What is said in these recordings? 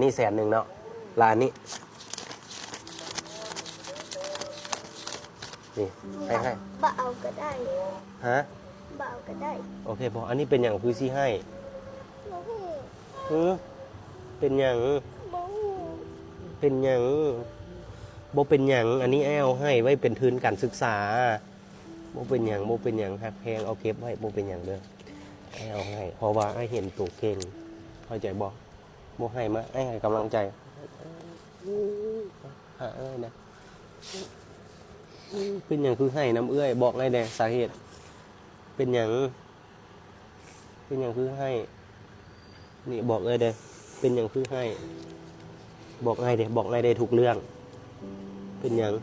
ນີ້ແສນໜຶ່ງເນາະ ລະອັນນີ້ ນີ້ ໃຫ້ ໃຫ້ ບໍ່ເອົາກໍໄດ້ ຮະ? ບໍ່ເອົາກໍໄດ້ ໂອເຄບໍ່? ອັນນີ້ເປັນຫຍັງຄືຊິໃຫ້? ບໍ່ຮູ້ ເອີ ເປັນຫຍັງ? ບໍ່ຮູ້ ເປັນຫຍັງ? ບໍ່ເປັນຫຍັງ ອັນນີ້ອ້າຍເອົາໃຫ້ໄວ້ເປັນທຶນການສຶກສາ. ບໍ່ເປັນຫຍັງ ບໍ່ເປັນຫຍັງ ຮັກແພງ ເອົາເກັບໄວ້ ບໍ່ເປັນຫຍັງເດີ ອ້າຍເອົາໃຫ້ ເພາະວ່າອ້າຍເຫັນໂຕເກັ່ງ ເຂົ້າໃຈບໍ່? ບໍ່ໃຫ້ມາ ອ້າຍໃຫ້ກຳລັງໃຈ ຫາເອື້ອຍນະ ເປັນຫຍັງຄືໃຫ້ນຳເອື້ອຍ? ບອກອ້າຍແດ່ ສາເຫດ ເປັນຫຍັງ? ເປັນຫຍັງຄືໃຫ້? ນີ້ບອກເອື້ອຍເດີ້ ເປັນຫຍັງຄືໃຫ້? ບອກອ້າຍເດີ້ ບອກອ້າຍໄດ້ທຸກເລື່ອງ ເປັນຫຍັງ?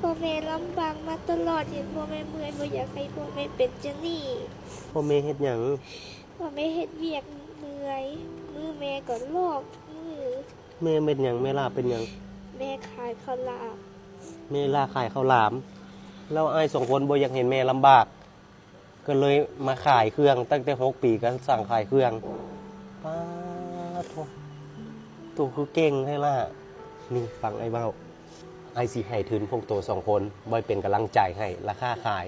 ພໍ່ແມ່ລຳບາກມາຕະຫຼອດ ເຫັນພໍ່ແມ່ເມື່ອຍ ບໍ່ຢາກໃຫ້ພໍ່ແມ່ເປັນຈັ່ງນີ້. ພໍ່ແມ່ເຮັດຫຍັງ? ພໍ່ແມ່ເຮັດວຽກເມື່ອຍ ມືແມ່ກໍລອກມື. ແມ່ເຮັດຫຍັງ? ແມ່ຫຼ້າເປັນຫຍັງ? ແມ່ຂາຍເຂົ້າຫຼາມ. ແມ່ຫຼ້າຂາຍເຂົ້າຫຼາມ ແລ້ວອ້າຍສອງຄົນບໍ່ຢາກເຫັນແມ່ລຳບາກ ກໍເລີຍມາຂາຍເຄື່ອງ ຕັ້ງແຕ່ຫົກປີກໍສັ່ງຂາຍເຄື່ອງ. ປາດໂທ້ ໂຕຄືເກັ່ງແທ້ລະ. ນີ້ຟັງອ້າຍເວົ້າ ອ້າຍຊິໃຫ້ທຶນພວກໂຕສອງຄົນໄວ້ເປັນກຳລັງໃຈໃຫ້ລະຄ້າຂາຍ.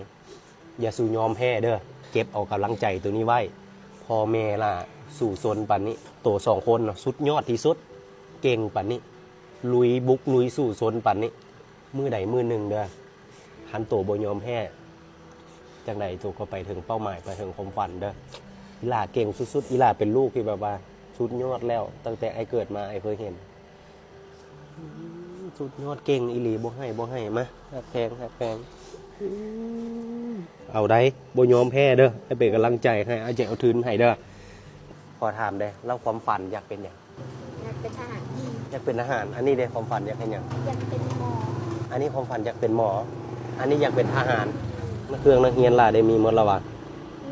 ຢ່າສູ່ຍອມແພ້ເດີ້ ເກັບເອົາກຳລັງໃຈໂຕນີ້ໄວ້. ພໍ່ແມ່ລະສູ້ຊົນປານນີ້ ໂຕສອງຄົນເນາະ ສຸດຍອດທີ່ສຸດ ເກັ່ງປານນີ້ ລຸຍບຸກລຸຍສູ້ຊົນປານນີ້ ມື້ໃດມື້ໜຶ່ງເດີ້ ຄັນໂຕບໍ່ຍອມແພ້ ຈັ່ງໃດໂຕກໍໄປເຖິງເປົ້າໝາຍ ໄປເຖິງຄວາມຝັນເດີ້. ອີຫຼ້າເກັ່ງສຸດໆ ອີຫຼ້າເປັນລູກທີ່ແບບວ່າສຸດຍອດແລ້ວ ຕັ້ງແຕ່ອ້າຍເກີດມາອ້າຍເຄີຍເຫັນ. ອືມ ສຸດຍອດ ເກັ່ງອີ່ຫຼີ ບໍ່ໃຫ້ ບໍ່ໃຫ້ ມາ ຮັກແພງ ຮັກແພງ. ອືມ ເອົາໄດ໋ ບໍ່ຍອມແພ້ເດີ້ ໃຫ້ເປັນກຳລັງໃຈໃຫ້ ອ້າຍຈະເອົາທຶນໃຫ້ເດີ້. ຂໍຖາມແດ່ ແລ້ວຄວາມຝັນຢາກເປັນຫຍັງ? ຢາກເປັນທະຫານ. ຢາກເປັນທະຫານ. ອັນນີ້ເດ ຄວາມຝັນຢາກເຮັດຫຍັງ? ຢາກເປັນໝໍ. ອັນນີ້ຄວາມຝັນຢາກເປັນໝໍ. ອັນນີ້ຢາກເປັນທະຫານ. ອືມ ນັກເລື່ອງນັກຮຽນຫຼ້າໄດ້ມີໝົດແລ້ວຫວາ?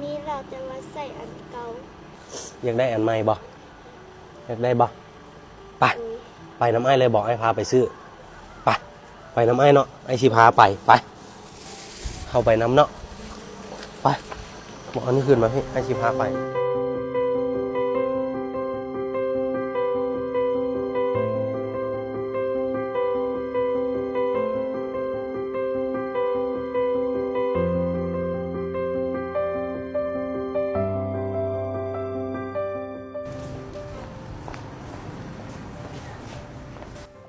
ມີແລ້ວ ແຕ່ວ່າໃຊ້ອັນເກົ່າ. ຢາກໄດ້ອັນໃໝ່ບໍ່? ຢາກໄດ້ບໍ່? ໄປ ອືມ ໄປນຳອ້າຍເລີຍ ບອກອ້າຍພາໄປຊື້. ໄປ ໄປນຳອ້າຍເນາະ ອ້າຍຊິພາໄປ. ໄປ ເຮົາໄປນຳເນາະ ໄປ. ບໍ່ ເອົານີ້ຄືນມາພີ້ ອ້າຍຊິພາໄປ.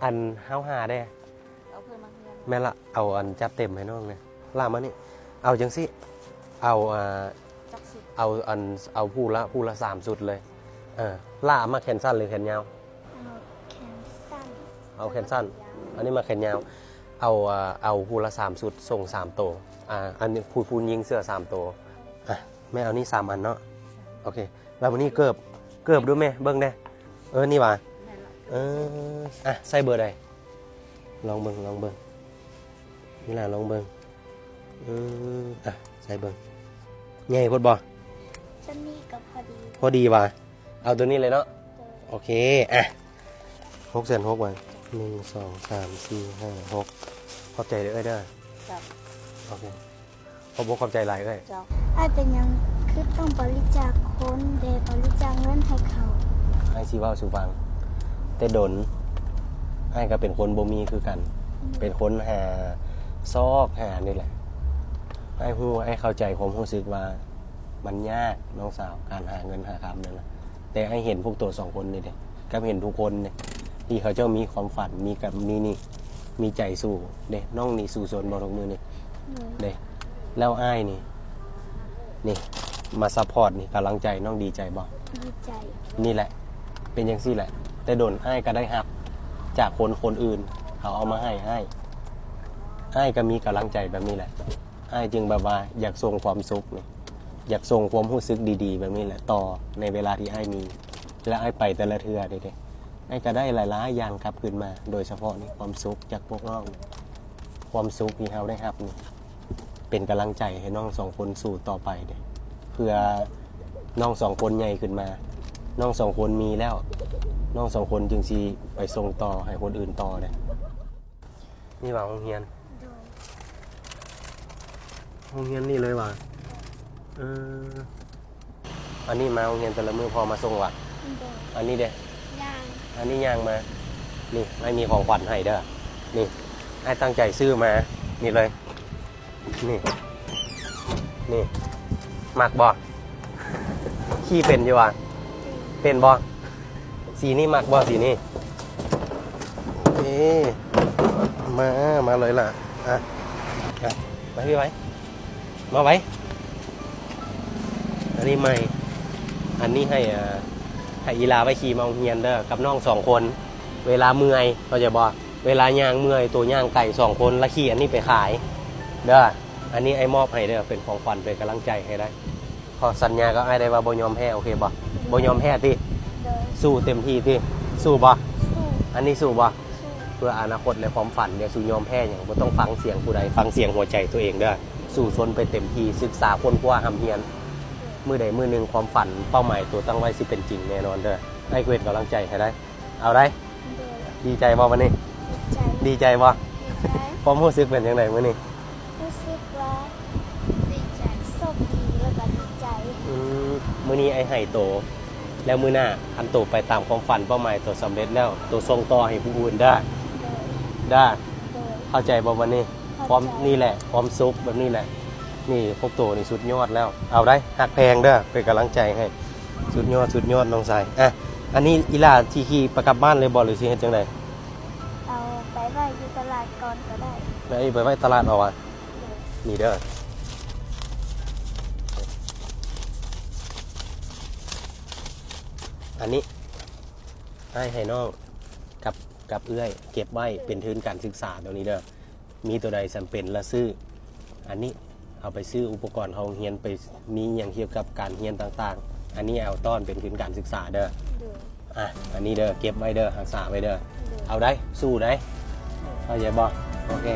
ອັນ ເຮົາຫາເດ້. ເອົາເພິ່ນມາເຮືອນ. ແມ່ນລະ ເອົາອັນຈັດເຕັມໃຫ້ນ້ອງແດ່. ຫຼ້າມານີ້ ເອົາຈັ່ງຊີ້ ເອົາ ອ່າ ຈັກຊຸດ? ເອົາອັນ ເອົາຜູ້ລະ ຜູ້ລະສາມຊຸດເລີຍ. ເອີ ຫຼ້າມັກແຂນສັ້ນຫຼືແຂນຍາວ? ເອົາແຂນສັ້ນ. ເອົາແຂນສັ້ນ. ອັນນີ້ມັກແຂນຍາວ. ເອົາ ອ່າ ເອົາຜູ້ລະສາມຊຸດ ສົ່ງສາມໂຕ. ອ່າ ອັນຜູ້ ຜູ້ຍິງເສື້ອສາມໂຕ. ອ່ະ ແມ່ເອົານີ້ສາມອັນເນາະ. ໂອເຄ. ແລ້ວບາດນີ້ເກີບ ເກີບດູແມ່ ເບິ່ງແດ່. ເອີ ນີ້ຫວາ? ແມ່ນລະ. ເອີ ອ່ະ ໃສ່ເບີໃດ? ລອງເບິ່ງ ລອງເບິ່ງ. ນີ້ລະ ລອງເບິ່ງ. ເອີ ອ່ະ ໃສ່ເບິ່ງ. ໃຫຍ່ໂພດບໍ່? ໂຕນີ້ກໍພໍດີ. ພໍດີຫວາ? ເອົາໂຕນີ້ເລີຍເນາະ. ໂດຍ. ໂອເຄ ອ່ະ ຫົກແສນຫົກຫວາ? ໜຶ່ງ ສອງ ສາມ ສີ່ ຫ້າ ຫົກ. ຂອບໃຈເດີ້ ເອື້ອຍເດີ້. ເຈົ້າ. ໂອເຄ. ຂອບອົກຂອບໃຈຫຼາຍເອື້ອຍ. ເຈົ້າ. ອ້າຍເປັນຫຍັງຄືຕ້ອງບໍລິຈາກຄົນແດ່ ບໍລິຈາກເງິນໃຫ້ເຂົາ? ອ້າຍຊິເວົ້າສູ່ຟັງ, ແຕ່ດົນອ້າຍກໍເປັນຄົນບໍ່ມີຄືກັນ, ອືມ ເປັນຄົນຫາຊອກຫານີ້ແຫຼະ. ອ້າຍຮູ້ ອ້າຍເຂົ້າໃຈຄວາມຮູ້ສຶກວ່າມັນຍາກ ນ້ອງສາວ, ການຫາເງິນຫາຄຳນັ້ນນະ. ແຕ່ອ້າຍເຫັນພວກໂຕສອງຄົນນີ້ເດ້ ກັບເຫັນທຸກຄົນນີ້ ທີ່ເຂົາເຈົ້າມີຄວາມຝັນ ມີກັບ ມີນີ້ ມີໃຈສູ້ເດ້. ນ້ອງນີ້ສູ້ຊົນບໍ່ທຸກມື້ນີ້? ໂດຍ. ເດ້ ແລ້ວອ້າຍນີ້ ນີ້ ມາຊັບພອດນີ້ ກຳລັງໃຈ ນ້ອງດີໃຈບໍ່? ດີໃຈ. ນີ້ແຫຼະ ເປັນຈັ່ງຊີ້ແຫຼະ. ແຕ່ດົນອ້າຍກໍໄດ້ຮັບຈາກຄົນ ຄົນອື່ນເຂົາເອົາມາໃຫ້ອ້າຍ, ອ້າຍກໍມີກຳລັງໃຈແບບນີ້ແຫຼະ. ອ້າຍຈຶ່ງແບບວ່າຢາກສົ່ງຄວາມສຸກນີ້ ຢາກສົ່ງຄວາມຮູ້ສຶກດີໆແບບນີ້ແຫຼະຕໍ່ ໃນເວລາທີ່ອ້າຍມີ ແລະ ອ້າຍໄປແຕ່ລະເທື່ອເດ້ ອ້າຍກໍໄດ້ຫຼາຍໆຢ່າງກັບຄືນມາ, ໂດຍສະເພາະນີ້ ຄວາມສຸກຈາກພວກນ້ອງ, ຄວາມສຸກທີ່ເຮົາໄດ້ຮັບນີ້ ເປັນກຳລັງໃຈໃຫ້ນ້ອງສອງຄົນສູ້ຕໍ່ໄປເດ້ ເພື່ອນ້ອງສອງຄົນໃຫຍ່ຂຶ້ນມາ, ນ້ອງສອງຄົນມີແລ້ວ ນ້ອງສອງຄົນຈຶ່ງຊິໄປສົ່ງຕໍ່ໃຫ້ຄົນອື່ນຕໍ່ເດ້. ນີ້ວ່າໂຮງຮຽນ? ໂດຍ. ໂຮງຮຽນນີ້ເລີຍຫວາ? ເອີ ອັນນີ້ມາໂຮງຮຽນແຕ່ລະມື້ພໍ່ມາສົ່ງຫວາ? ໂດຍ. ອັນນີ້ເດ? ຍ່າງ. ອັນນີ້ຍ່າງມາ ນີ້ ອ້າຍມີຂອງຂວັນໃຫ້ເດີ. ນີ້ ອ້າຍຕັ້ງໃຈຊື້ມາ ນີ້ເລີຍ ນີ້ ນີ້ ມັກບໍ່? ຂີ່ເປັນຢູ່ຫວາ? ເປັນບໍ່? ສີນີ້ມັກບໍ່? ສີນີ້ ນີ້ ມາ ມາເລີຍລ່ະ. ອ່ະ ອ່ະ ມາພີ່ໄວ້ ມາໄວ້. ອັນນີ້ໃໝ່ ອັນນີ້ໃຫ້ ອ່າ ໃຫ້ອີ່ຫຼ້າໄວ້ຂີ່ມາໂຮງຮຽນເດີ ກັບນ້ອງສອງຄົນ. ເວລາເມື່ອຍ ເຂົ້າໃຈບໍ່? ເວລາຍ່າງເມື່ອຍ ໂຕຍ່າງໄກ ສອງຄົນລະຂີ່ອັນນີ້ໄປຂາຍເດີ. ອັນນີ້ອ້າຍມອບໃຫ້ເດີ ເປັນຂອງຂວັນ ເປັນກຳລັງໃຈໃຫ້ໄດ້. ຂໍສັນຍາກັບອ້າຍໄດ້ວ່າບໍ່ຍອມແພ້ ໂອເຄບໍ່? ບໍ່ຍອມແພ້ຕິ? ໂດຍ. ສູ້ເຕັມທີ່ຕິ? ສູ້ບໍ່? ສູ້. ອັນນີ້ສູ້ບໍ່? ສູ້. ເພື່ອອະນາຄົດ ແລະ ຄວາມຝັນ. ຢ່າສູ່ຍອມແພ້ຫຍັງ ບໍ່ຕ້ອງຟັງສຽງຜູ້ໃດ ຟັງສຽງຫົວໃຈໂຕເອງເດີ. ສູ້ຊົນໄປເຕັມທີ່ ສຶກສາຄົ້ນຄວ້າຮ່ຳຮຽນ. ມື້ໃດມື້ໜຶ່ງຄວາມຝັນເປົ້າໝາຍໂຕຕັ້ງໄວ້ຊິເປັນຈິງແນ່ນອນເດີ. ອ້າຍເປັນກຳລັງໃຈໃຫ້ໄດ້. ເອົາໄດ້. ໂດຍ. ດີໃຈບໍ່ວັນນີ້? ດີໃຈ. ດີໃຈບໍ່? ດີໃຈ. ຄວາມຮູ້ສຶກເປັນຈັ່ງໃດມື້ນີ້? ຮູ້ສຶກວ່າດີໃຈ ໂຊກດີ ແລ້ວກໍດີໃຈ. ອືມ ມື້ນີ້ອ້າຍໃຫ້ໂຕ ແລ້ວມື້ໜ້າຄັນໂຕໄປຕາມຄວາມຝັນເປົ້າໝາຍ ໂຕສຳເລັດແລ້ວ ໂຕສົ່ງຕໍ່ໃຫ້ຜູ້ອື່ນເດີ. ໂດຍ. ເດີ. ໂດຍ. ເຂົ້າໃຈບໍ່ວັນນີ້? ເຂົ້າໃຈ. ຄວາມ ນີ້ແຫຼະ ຄວາມສຸກແບບນີ້ແຫຼະ. ນີ້ພວກໂຕນີ້ສຸດຍອດແລ້ວ. ເອົາໄດ້ ຮັກແພງເດີ ເປັນກຳລັງໃຈໃຫ້. ສຸດຍອດ ສຸດຍອດນ້ອງຊາຍ. ອ່ະ ອັນນີ້ອີ່ຫຼ້າຊິຂີ່ໄປກັບບ້ານເລີຍບໍ່ ຫຼືຊິເຮັດຈັ່ງໃດ? ເອົາໄປໄວ້ຢູ່ຕະຫຼາດກ່ອນກໍໄດ້. ໄປ ໄປໄວ້ຕະຫຼາດເອົາຫວາ? ໂດຍ. ນີ້ເດີ ອັນນີ້ອ້າຍໃຫ້ນ້ອງກັບ ກັບເອື້ອຍເກັບໄວ້ເປັນທຶນການສຶກສາໂຕນີ້ເດີ. ມີໂຕໃດຈຳເປັນລະຊື້. ອັນນີ້ເອົາໄປຊື້ອຸປະກອນເຂົ້າໂຮງຮຽນ ໄປມີຫຍັງກ່ຽວກັບການຮຽນຕ່າງໆ. ອັນນີ້ເອົາຕ້ອນເປັນທຶນການສຶກສາເດີ. ໂດຍ. ອ່ະ ອັນນີ້ເດີ ເກັບໄວ້ເດີ ຮັກສາໄວ້ເດີ. ໂດຍ. ເອົາໄດ້ ສູ້ໄດ້ ເຂົ້າໃຈບໍ່? ໂອເຄ.